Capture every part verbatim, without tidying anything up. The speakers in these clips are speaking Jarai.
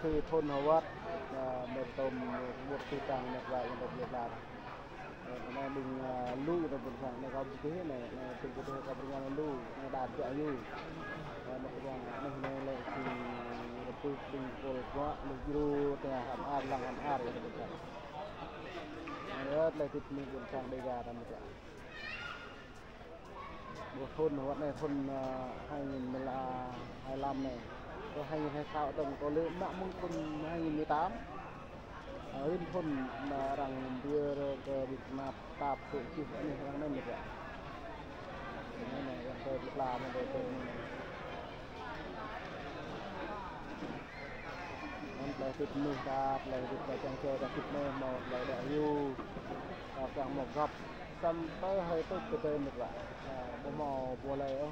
Khư thôn Hơwăt, ơ, mơ̆ tôm ƀuh tui tang mơ̆ wa yang dap yơh lar. Ơ, anai ƀing, ơ, lu dap ƀuh sang, anai kâo ƀuh tih anai, anai tui ƀuh tih kâo ƀuh anai lu, anai đa dua yu. Ơ, mơ̆ wa anai, anai lĕ si rơpưh ƀing pôl kuă, lu jru, tơngia hăm ar, lăng hăm ar, yang dap ƀuh sang. Anai lĕ tip mơ̆ ƀuh sang Đêga ta mơ̆ wa. Ƀuh thun, wơ̆t anai thun, ơ, hai nghìn mười lăm, hai lăm anai. Kơ hai nghìn hai sáu dơ̆ng kơ lĕ mă mơ̆ng thun hai nghìn mười tám. Ơ, rin thun, ơ, arăng biă kơ Việt Nam tap tŭ čih anai arăng anai mơ̆ wa. Anai, anai, yang kơ Việt Nam anai, anai. Anŭn tơlơi hơdip mơnuih ta, tơlơi hơdip ta čang čơ ta hơdip anai hmâo tơlơi đăo hyu. Ta kiăng hmâo găp. Samơ̆ tơlơi hơdip tơdơi mơ̆ wa. Ơ, ƀu hmâo ƀu lĕ ôh.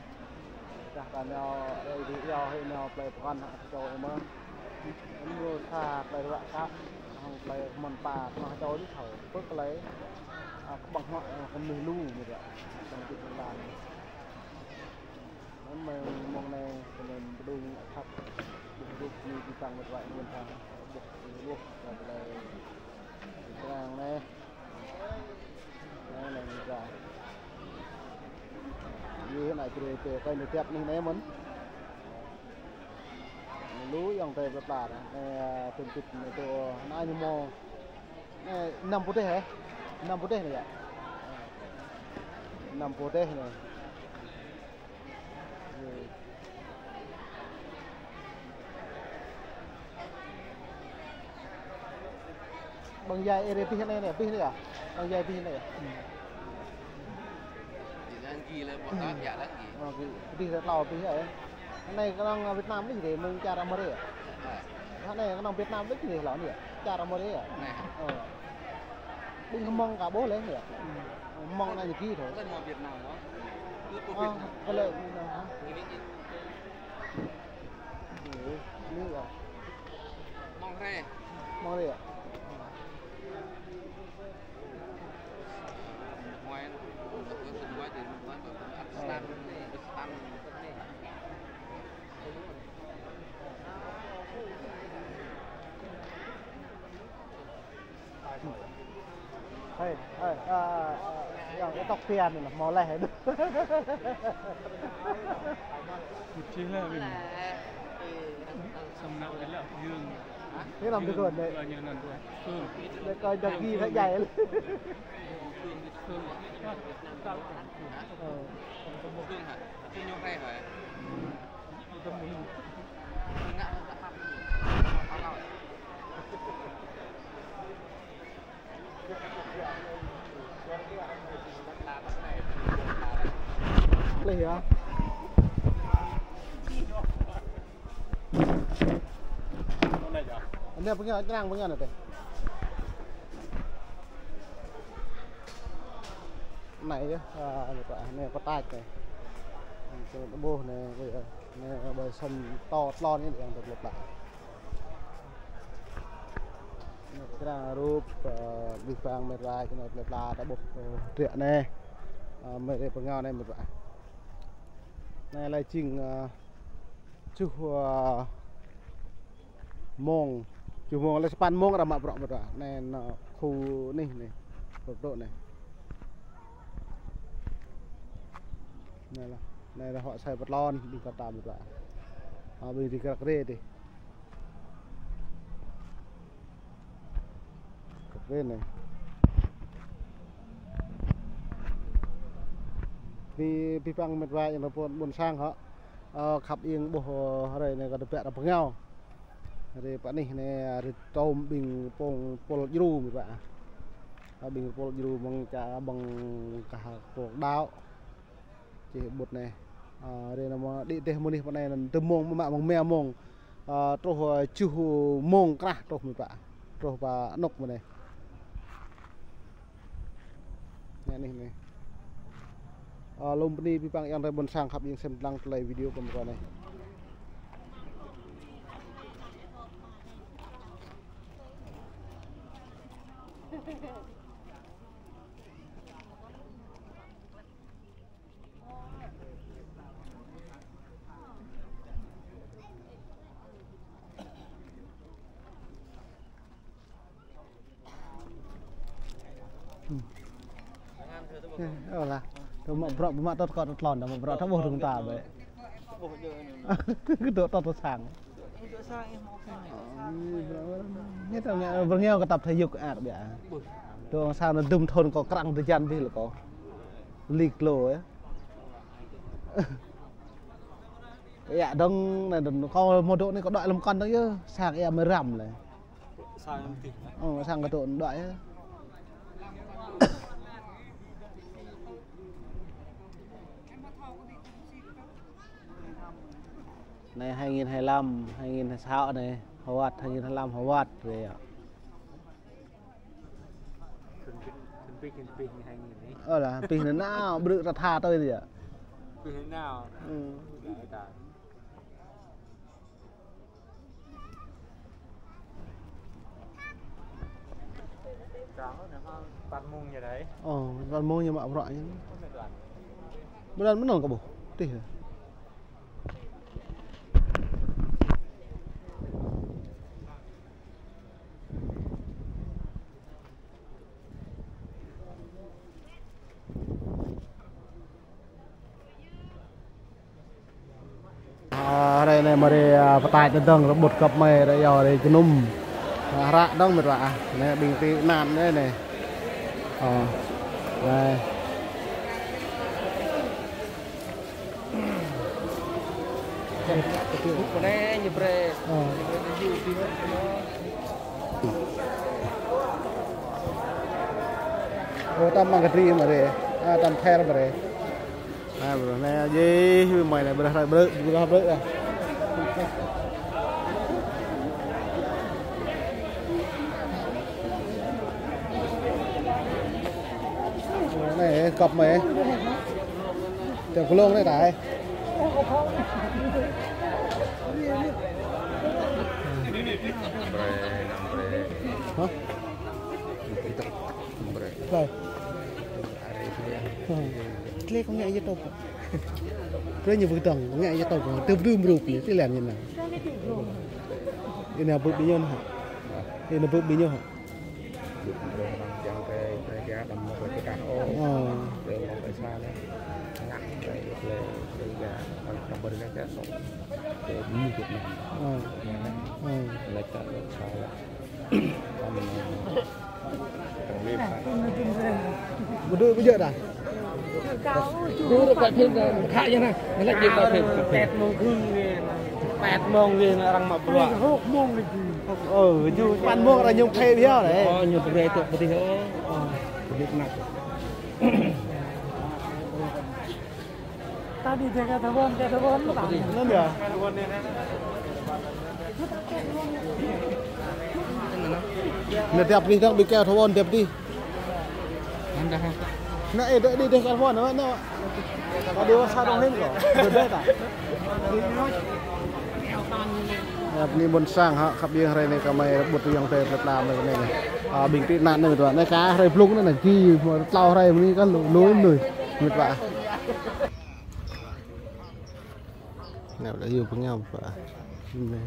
Kah ta nao, ơi, đi iâu hĭ nao tơlơi pơkŏn hă čô ih mơ̆n. Anŭn lu sa tơlơi ruă kă. Hăng tơlơi mơ̆n pa, mă čô đi thâo. Pơk tơlơi, ơ, kơƀăng hmâo, ơ, kơ mơnuih lu mơ̆ wa. Tơlơi hơdip mơ̆n. Anŭn mơ̆ng, mơ̆ng anai, kơ anŭn pơdŭng khăp, ƀuh rup ni či păng mơ̆ wa ih mơ̆n thang, ƀuh, ƀuh, ƀuh, ƀuh, ƀuh, ƀuh, ƀuh, ƀuh, ƀuh, ƀuh, ƀuh, anai, anai, anai, anai. Yua anai, kơ anai, kơ anai, tiap anai, anai mơ̆n. Lu yang tơi pơpla anai, anai, ơ, tơm tip anai tơ, anai ñu mơ̆. Anai, năm pô deh, hă? Năm pô deh anai yơh. Năm pô deh anai. Ƀăng djai ih rơi pih anai, anai, pih anai yơh. Ƀăng djai pih anai yơh. Ơ, pih rơi tlâo pih yơh. Anai kơnơ̆ng Việt Nam đôč rơi, mơ̆ng čar Amêrik yơh. Anai kơnơ̆ng Việt Nam đôč rơi hlâo anai yơh. Čar Amêrik yơh. Ơ. Ƀing hmâo kơ ƀuh lĕ anai yơh. Hmâo anai ñu ki thôi. Ơ, kơ lĕ anai hă? Anai yơh. Hmâo rơi. Hmâo rơi yơh. Hơi, hơi, ơ, ơ, yang cái tóc phiền này là màu lẻ. Chỉ là mình xâm nặng cái là Dương. Thế làm được rồi đấy. Là như là Phương. Để coi cho ghi thấy dạy. Phương. Phương. Ờ. Phương hả? Phương Nhung hay hả? Leh yơh. Anai pơngiă, črang pơngiă anai teh. Anai yơh, ơ, anai pơtač anai. Anai tơƀuh anai, anai ƀơi sân to tlon anai yang tơƀuh plă. Anai črang rup, ơ, abih bang met wa, anai plơi pla ta ƀuh, ơ, hơdră anai. Ơ, met wa pơngao anai met wa. Anai lĕ jing, ơ, tơjuh, ơ, mông, tơjuh mông lĕ sapăn mông arăng mă bruă met wa. Anai, anai khu anih anai, bruă anai. Anai lah, anai lah hŏ sai pơtlon ƀing kơ ta met wa. Ơ, ƀing ri krăk rê dih. Kơ prin anai. Abih, abih bang met wa yang rơpôn ƀôn sang hŏ. Ơ, khăp iăng ƀuh, ơ, hrơi anai kơ tơbiă ta pơngao. Hrơi pơ anih anai, hrơi tôm ƀing pông pôl djru met wa. Ơ, ƀing pôl djru mơ̆ng čar ƀơ̆ng kah pôl đao. Čih ƀut anai. Ơ, hrơi anai mơ̆ đĭ teh mơnuih pơ anai anŭn tơm mông mă mơ̆ng mia mông. Ơ, truh, ơ, tơjuh mông krah truh met wa. Truh pơ anŭk mơ̆ anai. Anai anih anai. Ơ, lŏm bơni abih bang yang rai ƀôn sang khăp iăng sem lăng tơlơi video kơ met wa anai. Ơ lah. Tơ mă bruă, mă tơ̆t kơ tơtlon, tơ mă bruă, tơ ƀuh rung ta bĕ. Kơ tơ̆t tơ̆t sang. Ñu tơ ngă, bơrngiao kơ tập thể dục ăt biă. Tơ sang anŭn dŭm thŭn kơ krăng tơjan bih lĕ kơ. Lik lô yơh. Yă dơ̆ng anai dơ̆ng kơ mơdŏ anai kơ đuaĭ lăm kăn dơ̆ng yơh, sang yă mơrăm lĕ. Sang tih. Ơ, sang kơ tŏ đuaĭ yơh. Anai hai nghìn hai lăm, hai nghìn hai sáu anai, hơwăt, hai nghìn hai lăm hơwăt, wĕ yă. Ơ lah, pih nanao, brư̆ ta tha tui yơh. Pih nanao. Ơ. Dah, dah. Trăng nó păn mông ñu đơi. Ơ, păn mông ñu mă bruă ñu. Bơdan mơnơ̆ng kơ ƀuh. Tih. Ơ, hrơi anai mơ̆ rai, ơ, pơtač dơ̆ng rơbŭt kơp mơi rai yua rai jơnum. Ơ, hră dơ̆ng mơ̆ rai, ơ, anai ƀing tị nạn anai anai. Ơ, anai. Ơ. Ơ, tăm măng kơtri mơ̆ rai. Ơ, tăm ther mơ̆ rai. Ơ, bruă anai jih, mơi anai bruă hrơi bruă, bruă bruă ah. Anai kơp mơi. Tơ̆ glông anai tai. Hă? Tlơi. Tlơi kơ ngă yơh tŏ. Tlơi ñu bơgơdơ̆ng, kơ ngă yơh tŏ. Tơ̆ brư̆ brư̆ pih, tơ̆ lĕn ñu anai. Anai bưp ƀing ñu hă? Anai bưp ƀing ñu hă? Ơ. Ơ. Ơ. Mơdư̆ ƀu djơ̆ dah. Dulu dah pet phim dah. Khă yơh anai. Anai lĕ djơ̆ pet phim. Pet mông gih. Pet mông gih arăng mă bruă. Hŏk mông lagi. Ơ, djơ̆ păn mông arăng ñu phe biă anai. Ơ, ñu phe tŏ pơtih ơ. Ơ. Pơtih kơnăk. Tadi dia kata bon, kata bon, tadi. Anŭn yơh. Anai tiap rih dơ̆ng ƀing kơ thâo bon tiap rih. Anai, ơ, đơi đih, đih kơ thâo bon, anŭn, anŭn. Tadi wă sa dong hên kơ. Đơi đih ta. Ơ, anai ƀôn sang hă, khăp ƀing hrơi anai kơ mơi rơbŭt yŏng tơi tơtlam anai anai. Ơ, ƀing tị nạn anai tuă. Anai kơ hrơi blung anai, anai jih, mơ̆ tlâo hrơi mơ̆ anai kơ lu, lu, lu. Mĕt wa. Nao đa yua pơngao pă. Anai.